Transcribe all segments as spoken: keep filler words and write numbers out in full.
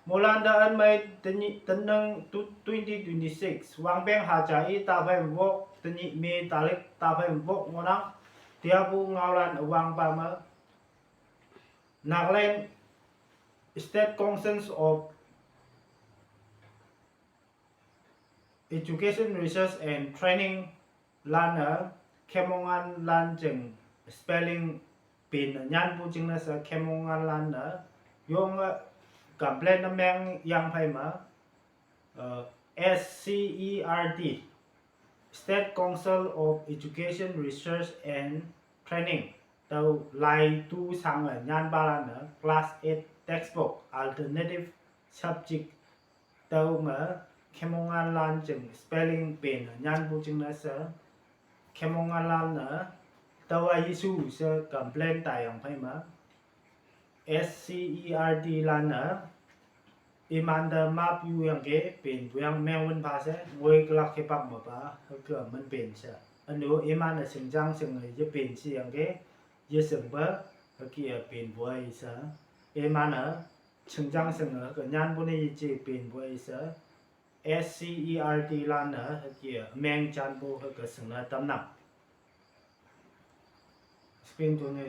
Molan da en mei tenyi teneng tu twenty twenty-six. Wangpeng haja i taphei wok tenyi me talik taphei wok ngonang. Tiapu ngaolan wang pa me. Nagaland State Council of Education Research and Training lan ne, Khemongan lan jeng spelling pin nyan pu jing ne se Khemongan lan ne, yong complain ne meng yang phei ma, uh, S C E R T, State Council of Education Research and Training, tau lai tu sang ne nyan pa lan ne, class eight textbook, alternative subject, tau me, Khemongan lan jeng spelling pin nyan pu jing ne se, Khemongan lan ne, tau a issue se complain tai yang phei ma, S C E R T lan ne, iman da map yu yang ke, pin pu yang meng wen pa se, ngoi kelak ke pak ma pa, ke men pin se. Anu iman ne sing jang sing ye pin si yang ke, ye sing pa, ke ye pin pu ai se. Iman ne, sing jang sing ke nyan pu ne ye je pin pu ai se. S C E R T lan ne, ke meng jan pu ke sing ne tam nang. Screen tu ne.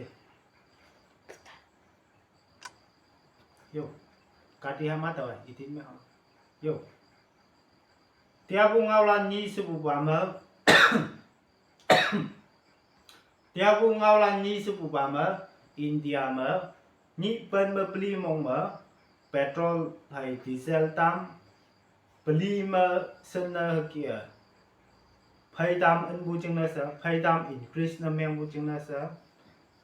Yo. Kati ha ma tau, itin me. Yo. Tiapu ngaolan nyi se pu pa me. Tiapu ngaolan nyi se pu pa me, India me, nyi pen me peli mong me, petrol hai diesel tam, peli me sen ne hkia. Phei tam en pu jing ne se, phei tam increase ne meng pu jing ne se.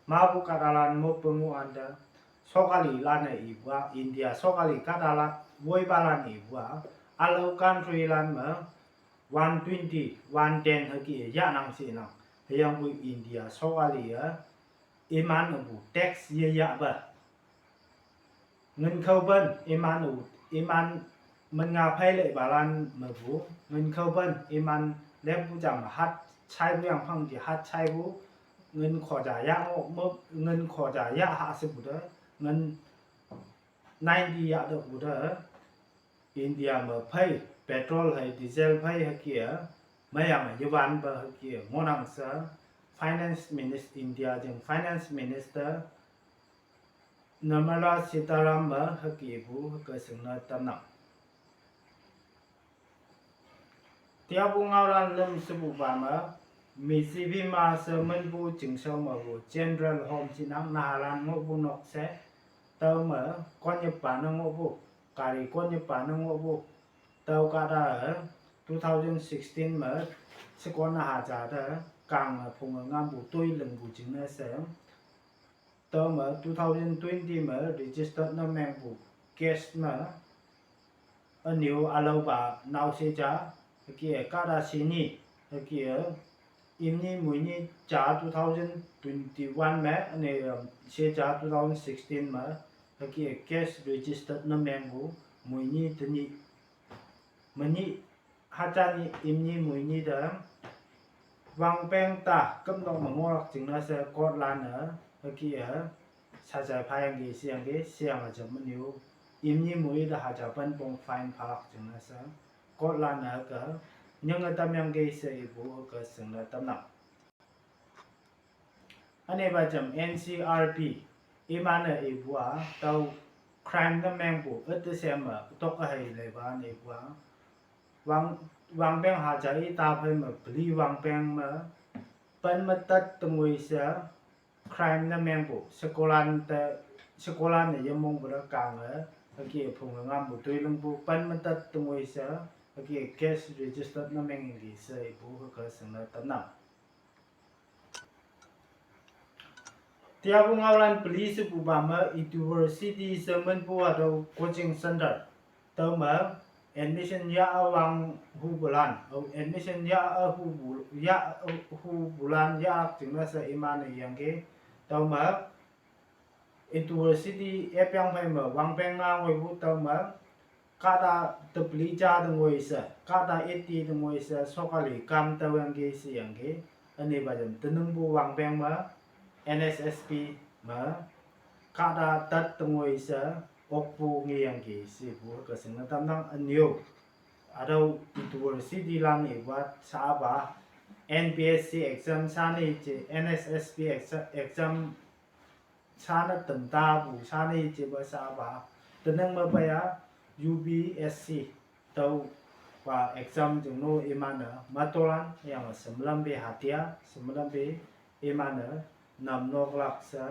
Ma pu katalan mo pengu anda. Sokali lan ne i bua, India sokali katalan, woi pa lan i bua. Alo country lan me, one twenty, one ten hkia, ya nang si nang. Heyang pu India sokali ya, iman pu tax ye ya ba. Ngen khau ban, iman u, iman men nga phei le balan me bu. Ngen khau ban, iman lem bu jam hat chai bu yang phang ji hat chai bu. Ngen kho ja ya ngo, me, ngen kho ja ya ha se bu de. Ngen ninety ya de bu de. India me phei, petrol hai, diesel phei hkia. Mayang ye wan ba hkia, ngonang se. Finance Minister, India jeng Finance Minister, Nirmala Sitharam me hkia pu hke sing ne tam nang. Tiapu ngaolan lem se pu pa me, mi si bi ma se men pu jing shao me pu General Home si nang Nagaland ngo pu nok se, tau me, kon ye pa ne ngo pu, kari kon ye pa ne ngo pu, tau kata, two thousand sixteen me, se kon na ha ja de, kang phung ngam pu tui leng pu jing ne se, tau me two thousand twenty me registered ne meng pu case me, aniu alo pa nao se ja, hkia kata si ni, hkia, im ni mui ni ja two thousand twenty-one me, ani, um, se ja two thousand sixteen me, hkia case registered ne meng pu, mui ni te ni, me ni, ha ja ni, im ni mui ni de, wang peng ta, kem nok me ngolak jing ne se court lan ne, hkia, sa jai pha yang ge, si yang ge, si yang a jam aniu, im ni mui de ha ja pen pong fine phalak jing ne se, court lan ne ke, nyang a tam yang ge se i pu ke sing ne tam nang. Ane ba jam N C R B, iman ne i bua, tau crime ne meng pu, et te se me, tok a hei le ba ne i bua. Wang, wang peng ha ja i ta phei me, peli wang peng me, pen me tat tengui se, crime ne meng pu, sekolan te, sekolan ne ye mong pu de kang e, hkia phung ngam pu tui leng pu, pen me tat tengui se, hkia case registered ne meng li se i pu, hke sing ne tam nang. Tiapu ngaolan peli se pu pa me university se men pu hatüo coaching center. Tüo me admission ya a wang hu bulan. O, admission ya a hu bu, ya a hu bulan ya a jing ne she iman-e yangki. Tüo me university epyang phei me wangpeng nga ngoipu tüo me kahta tepeli ja te ngoi she, kahta eighty te ngoi she, sokali kam tüoyangki sheyangki. Ünepa jam teningpu wangpeng me, N S S P me, kahta tet te ngoi she, okpu ngeyangki shepu hüke shingne tamnang. Ünyo, hatüo university lan ipu-a sha apa, N P S C exam sha ne je, N S S B exa-, exam sha ne tamtapu sha ne jepa sha apa, tenang me pei-a, U P S C tüopa exam jingno iman-e matolan hüyange shemlam pe hatia, shemlam pe iman-e namnoklak she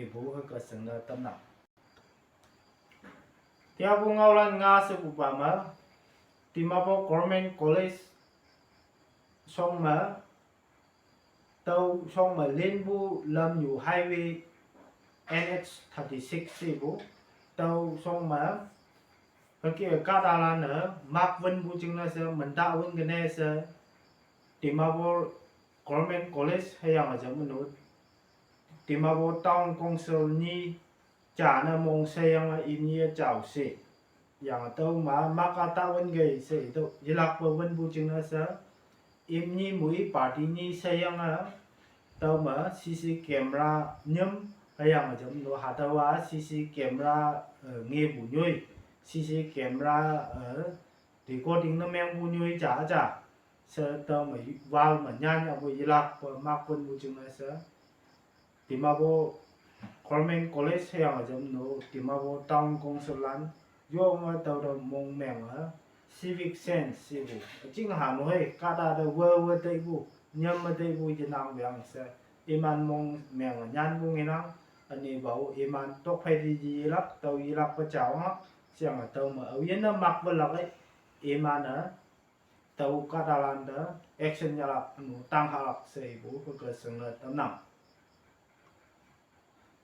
ipu hüke shingne tamnang. Tiapu ngaolan nga shepupa me, Dimapur Government College shong me, tüo shong me linpu lamnyu highway N H thirty-six shepu, tüo shong me, hüke kahtalan-e, mak wünpu jingne she, menta wün kene she, Dimapur Government College hüyange jam ünu, Dimapur Town Council nyi ja ne mong sheyange imni jao she. Yange tüo ma mak-a ta wün kei she tüo yelakpe wünpu jingne she, imni mui party nyi sheyange, tüo me C C camera nyim, hüyange jam ünu hatüowa C C camera, eh, ngepu nyoi, C C camera, eh, recording ne mengpu nyoi ja ja she tüo me wall me nyanyapu yelakpe mak wünpu jingne she, Dimapur Government College hüyange jam ünu, Dimapur Town Council lan, yonge tüote mong menge, civic sense shepu, üjing hanu hei kahta te wewe teipu, nyam me teipu yenang weang she, iman mong menge nyanpu ngenang. Ünepa-o iman tokphei te yelak, tüo yelakpe jaonglak, sheyange tüo me aoyinne mak welak-e, iman-e tüo kahtalan te action yahlak ünu tanghalak she ipu hüke shingne tamnang.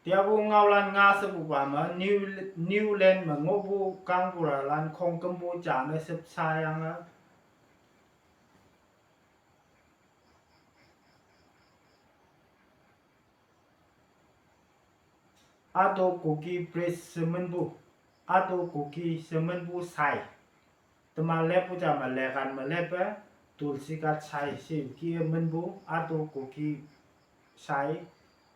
Tiapu ngaolan nga shepupa me, New, New Land me ngohpu kangpuralan khongkümpu ja ne shüpshayange, Ato Kuki Priest she minpu, Ato Kuki she minpu shai, teman leppu ja me lekan me leppe, Tulsi Ghat shai she kih-e minpu Ato Kuki shai,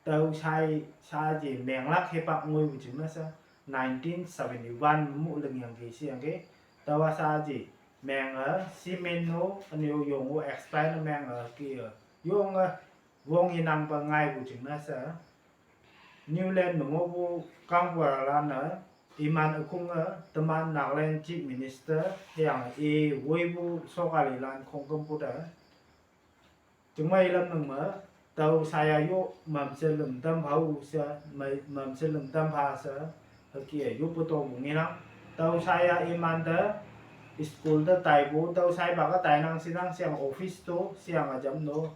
tüo shai, shaji menglak hipak ngoipu jingne she, nineteen seventy-one mu lingyangki sheyangki, tüowa shaji menge cement-o ünyo yong-o explain menge kih-e, yonge wong yenangpe ngaipu jingne she, New Land me ngohpu kangpuralan-e, iman ükhunge teman Nagaland Chief Minister hüyange i woipu sokalilan khongkümpu te, jingmei lam nang me, tüo shaiya yo mamshe lümtam phao she, mei, mamshe lümtam pha she, hüke yoppe topu ngenang. Tüo shaiya imante school te taipu, tüo shaipa ke tainang shinang, sheyange office to, sheyange jam no,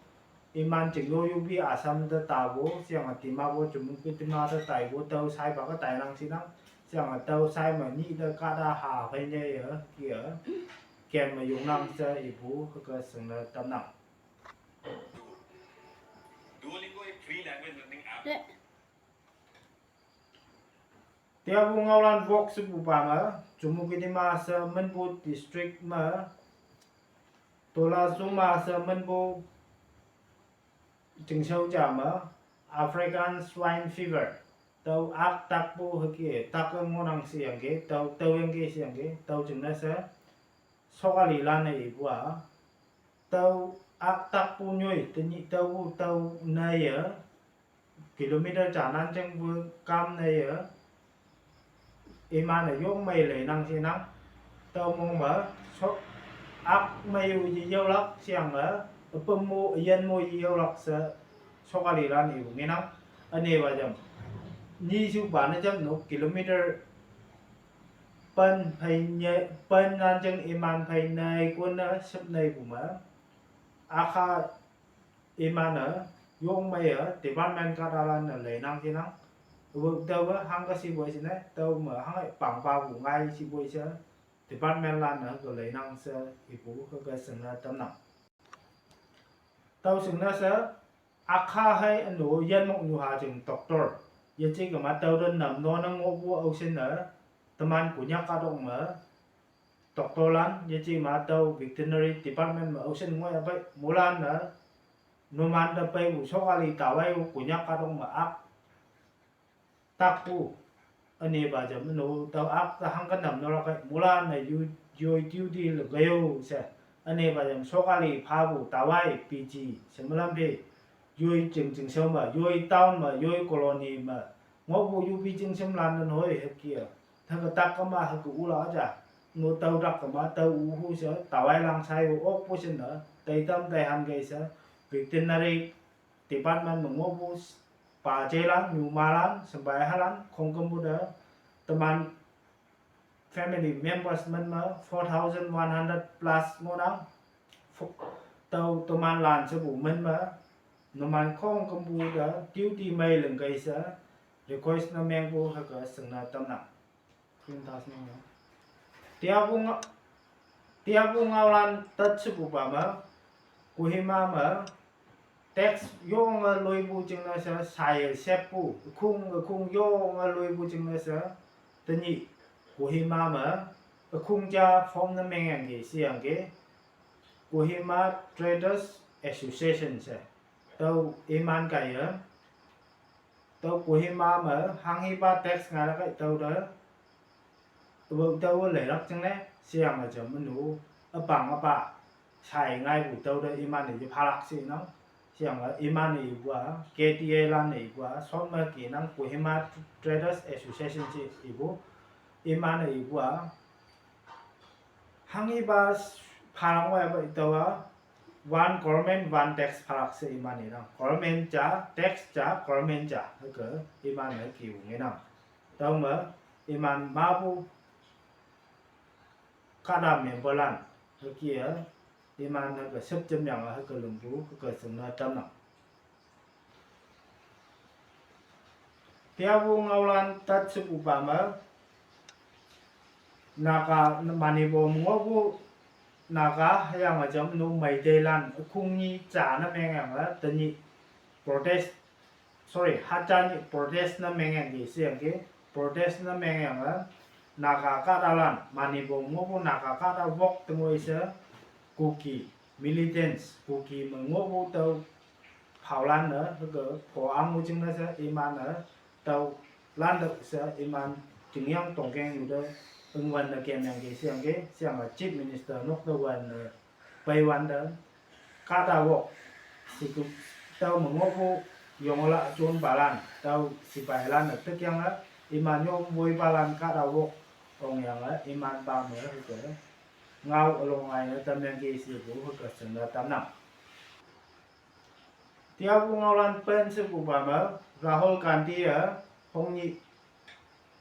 iman chingyo yupi Assam te tapu, sheyange Dimapur Chümoukedima te taipu, tüo shaipa ke tainang shinang, sheyange tüo shai me nyih te kahta ha phei nyeye, kih-e, kem me yongnang she ipu hüke shingne tamnang. Tiapu ngaolan wok shepupa me, Chümoukedima she minpu district me, Tolazuma she minpu chingshao ja me, African Swine Fever, tüo ak takpu hüke tak ngohnang sheyangki, tüo, tüoyangki sheyangki, tüo jingne she, sokalilan-e ipu-a, tüo ak takpu nyoi, tenyih tüopu tüo neye, kilometer janan jengpu kam neye, iman-e yong mei leinang shinang, tüo mong me, so, ak mei-o yeyaolak sheyange, üpüm mo, üyin mo yeyaolak she, sokalilan ipu ngenang, ünepa jam, nyi shupa ne jam no kilometer pen phei nye, pen nan jeng iman phei nei kon ne shüp neipu me, akha iman-e, yong meiye, department kahtalan-e leinang shinang, wok taowe hangke shipoi shine, tüo me hanghe pangpapu ngai shipoi she, department lan-e hüke leinang she, ipu hüke shingne tamnang. Tüo shingne she, akha hei ünu yinmok nyuha jing doctor, yeje kema tüo te namno ne ngohpu aoshin-e, teman Konyak kahtok me, doctor lan, yeje ma tüo veterinary department me aoshin ngoi apei, moilan-e, numan te peipu sokali tawai-o Konyak kahtok me ak takpu, Ane ba jam no tau ak ta hang ka nam no la kai mulan na yu, yoi tiu di le gayo se. Ane ba jam sokali phabu tawai P G se malam phe. Yoi jing jing se ma, yoi town ma, yoi colony ma. Ngo bu yu pi jing sem lan nan hoi he kia. Tha ka tak ka ma ha ka u la ja. No tau dak ka ma tau u hu se. Tawai lang sai u ok pu sen na. Tai tam tai han gai se. Veterinary department ma ngo bu s-, pa je lan, nyu ma lan, sambai ha lan, khong kam bu da. Teman family members man ma four thousand one hundred plus ngo nang. Fo-, tau teman lan se bu man ma. Numan khong kam bu da, duty mai leng gai se. Request na meng bu ha ka seng na tam nang. Tia bu nga-, tia bu ngau lan tat se bu ba ma, Kohima ma, tax yong a loi bu jing na se, sai sep bu, khung, khung yong a loi bu jing na se, tani, Kohima ma, khung ja form na meng yang ge, si yang ge, Kohima Traders Association se, tau iman kai ya, tau Kohima ma, hang hi ba tax ngai la kai tau da, Tau, tau le lak jing le, siang a jam nu, a bang a ba, sai ngai bu tau da iman ni phalak si nang, siang a iman ni bua, K T A lan ni bua, son ma ki nang Kohima Traders Association si ibu, iman ni bua, hang i ba s-, phalang wa ba itawa, one government, one tax phalak si iman ni nang, government ja, tax ja, government ja, ha ka iman ni ki u ngi nang. Tau ma, iman ma bu, kada member lan, ha kia, iman ha ka sep jam yang ha ka lung bu, ha ka seng na tam nang. Tia bu ngau lan tat sep u ba ma, Naga, mani bo ngo bu, Naga, ha yang a jam nu mai de lan, khung ni cha na meng yang a, tani protest, sorry, ha cha ni protest na meng yang ki, si yang ki, protest na meng yang a, Naga ka da lan, mani bo ngo bu Naga ka da wok tengoi se, Kuki, militants, Kuki ma ngo bu tau, phau lan na, ha ka, ko ang u jing na se, iman na, tau, lan da se, iman, jing yang tong keng yu da, ung wan na kem yang ki, si yang ki, si yang a Chief Minister, nok da wan na, pai wan da, ka da wok, si ku, tau ma ngo bu, yong la chun ba lan, tau, si pai lan na, tek yang a, iman yong boi ba lan, ka da wok, ong yang a, iman ba ma, ha ka, ngau a long ai na, tam yang ki, si bu, ha ka, seng na, tam nang. Tia bu ngau lan pen se bu ba ma, Rahul Gandhi a, hong ni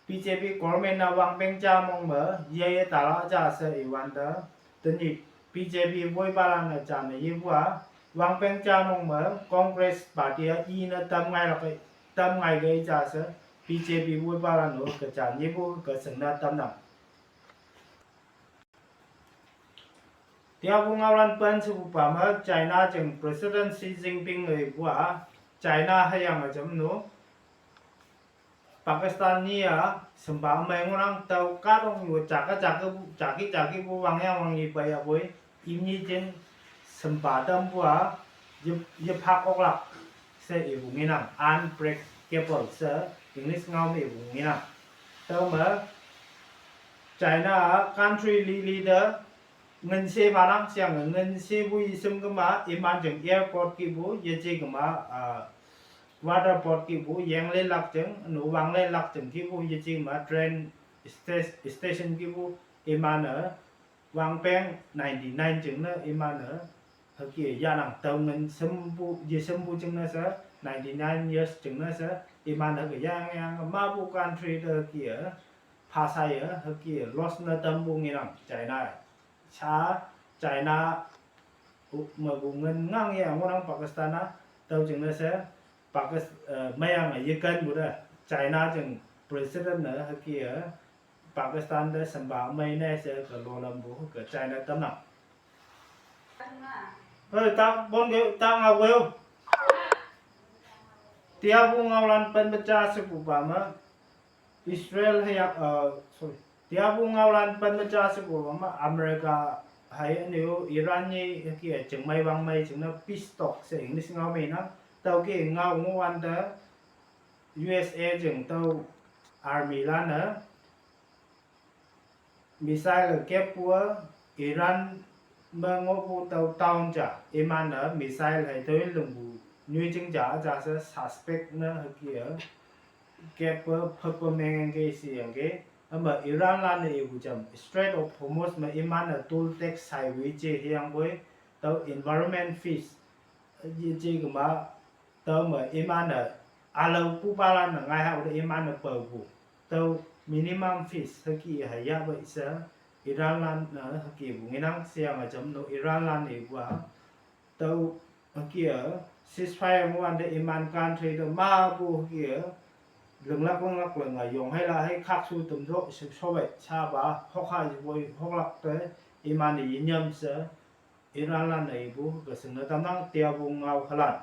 B J P government na wang peng cha mong ma, ye ye ta la cha se i wan da, tani B J P boi ba lan na cha na ye bua, wang peng cha mong ma, Congress party a i na tam ngai la kai, tam ngai gai cha se, B J P boi ba lan no ka cha ni bu ka seng na tam nang. Tia bu ngau lan pen se bu ba ma China jing President Xi Jinping e bua, China ha yang a jam nu, Pakistan ni a, semba mai ngunang tau ka dong yu cha ka cha ki bu, cha ki cha ki bu wang yang wang yi bai a boi, im ni jing semba tam bua, ye, ye phak ok lak, se i bu ngi nang, unbreakable se, English ngau me i bu ngi nang. Tau ma, China country li leader, ngan se ma nang siang ngan se bu i sim ka ma, iman jing airport ki bu, ye ji ka ma, ah, waterport ki bu, yang le lak jing, nu wang le lak jing ki bu, ye ji ma, train sta-, station ki bu, iman a, wang peng ninety nine jing na, iman a, ha ki ya nang tau ngan sem bu, ye sem bu jing na se, ninety nine years jing na se, iman a ha ki yang yang ma bu country da ha ki ya, pha sa ya, ha ki ya, loss na tam bu ngi nang, China. Cha, China, u, ma bu ngan ngang ya, ngu nang Pakistan a, tau jing na se, Pakis-, eh, ma yang a ye kan bu da, China jing president na, ha ki ya, Pakistan da semba mai na se ka lo lam bu, ka China tam nang. Oi, ta bon ge, ta ngau ge. Tia bu ngau lan pen ba cha se bu ba ma. Israel ha ya, uh, sorry. Tia bu ngau lan pen ba cha se bu ba ma. America hai a niu Iran ni ha ki a jing mai wang mai jing na peace talk se English ngau mai na. Tau ki ngau ngu wan da U S A jing tau army lan-e missile keppu-a Iran me ngohpu tüo town ja iman-e missile hei tüo lingpu nyoijing ja üja she suspect ne hüke-e keppe phüppe mengyangki sheyangki. Hüme Iran lan-e ipu jam Strait of Hormuz me iman-e toll tax saipu ije hüyangpoi tüo environment fees yeje kema tüome iman-e ülao pupalan-e ngaihao te iman-e paopu tüo minimum fees hüke hei yahpei she Iran lan-e hükepu ngenang sheyange jam no Iran lan-e ipu-a tüo hüke-e ceasefire ngohwante iman country te mapu hüke-e linglak linglak lenge yong heila hei khakshu tamsho shishopei shapa hokha yepoi hoklak te iman-e yenyam she Iran lan-e ipu ke shingne tamnang. Teapu ngao halan